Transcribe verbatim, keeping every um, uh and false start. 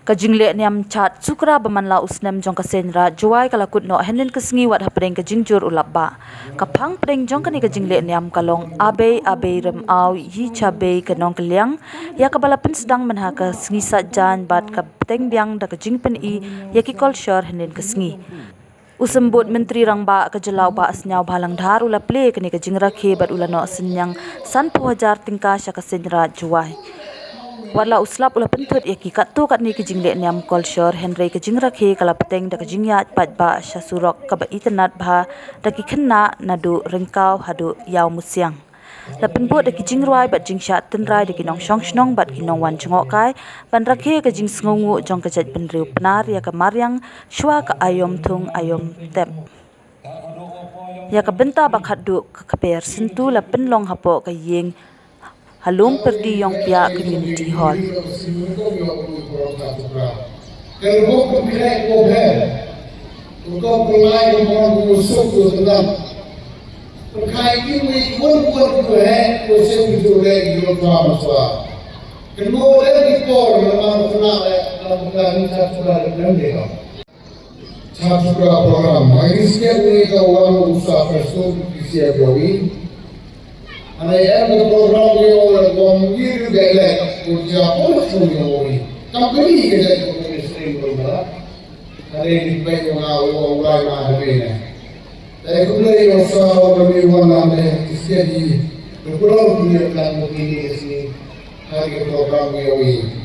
Ka jingleh niam Chat Sukra ba man la u snem jong ka Seiñ Raij Jowai ka la kut noh hynnin ka sngi wat hapdeng ka jingjur u lap bah. Ka phang pdeng jong kane ka jingleh niam ka long Abei Abei Rem Aw Yi Cha Bei ka Nongkylliang, ïa kaba la pynsdang mynha ka sngi Saitjaiñ bad ka bteng biang da ka jingpyni ïa ki kolshor hynnin ka sngi. U Symbud Myntri Rangbah ka jylla u Bah Sniawbhalang Dhar u la plie kane ka jingrakhe bad u la noh synñiang sanphew hajar tyngka sha ka Seiñ Raij Jowai. Wat la u slap u la pynthut ïa ki katto katne ki jingleh niam kolshor, hynrei ka jingrakhe ka la bteng da ka jingïaid paidbah sha surok kaba itynnad bha da ki khynnah naduh Ryngkaw haduh Ïawmusiang. La pynbud da ki jingrwai bad jingshah tynrai da ki nongshong shnong bad ki nongwan jngohkai ban rakhe ka jingsngewnguh jong ka jaitbynriew Pnar ïa ka mariang shuwa ka aïom thung aïom tep. Ïa ka bynta ba khatduh ka kper syntu la pynlong hapoh ka ïing ha Lum Pyrdi Ïongpiah Community Hall. Chat Sukra program, ha ka sngi kane ka wan u Sir Prestone Tynsong Tynsong Tynsong. Hynrei em ka program ïa u la wan ïa u dei leh u jia pun u ïa u. Kam kali ka dei ka ministry u la. Hynrei dei peit u nga u u lai ma ha dei ne. Dei kumne ïa u Sir u la mi wan lam dei ki sia di. Ka program ïa u plan u kini ka sngi. Hynrei ka program ïa u.